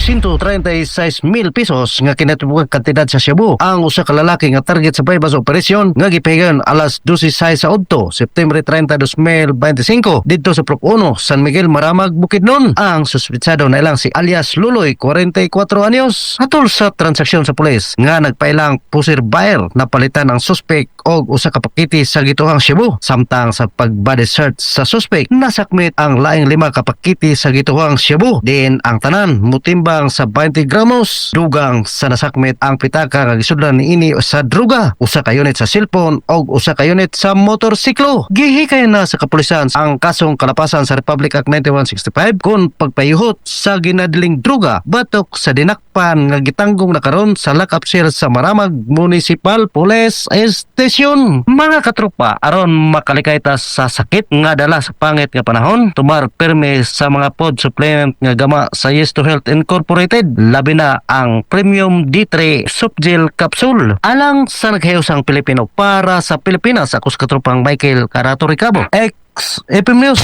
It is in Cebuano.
136 mil pesos nga kinatibukang kantidad sa shabu ang usa ka lalaki nga target sa buy-bust operation nga gipahigayon alas 12:06 sa udto, September 30, 2025, didto sa Prok 1, San Miguel, Maramag, Bukidnon. Ang suspetsado na ilang si alias Luloy, 44 anyos. Atol sa transaksyon sa pulis nga nagpailang poseur buyer, napalitan ang suspect og usa ka pakete sa gituohang shabu, samtang sa pag-body search sa suspect, nasakmit ang laing lima ka pakete sa gituohang shabu, diin ang tanan mutimbang sa 20 gramos. Dugang sa nasakmit ang pitaka nga gisudlan niini sa druga, usa ka unit sa cellphone og usa ka unit sa motorsiklo. Gihikay na sa kapulisan ang kasong kalapasan sa Republic Act 9165 kon pagpayuhot sa ginadiling druga batok sa dinakpan nga gitanggong na karon sa lock-up cell sa Maramag Municipal Police Station. Mga katropa, aron makalikay ta sa sakit nga dala sa pangit nga panahon, tumar pirmi sa mga food supplement nga gama sa Yes to Health Incorporated, labi na ang Premium D3 Softgel Capsule. Alang sa naghayusang Pilipino, para sa Pilipinas, ako sa katropang Michael Carato Ricabo. Ex FM News.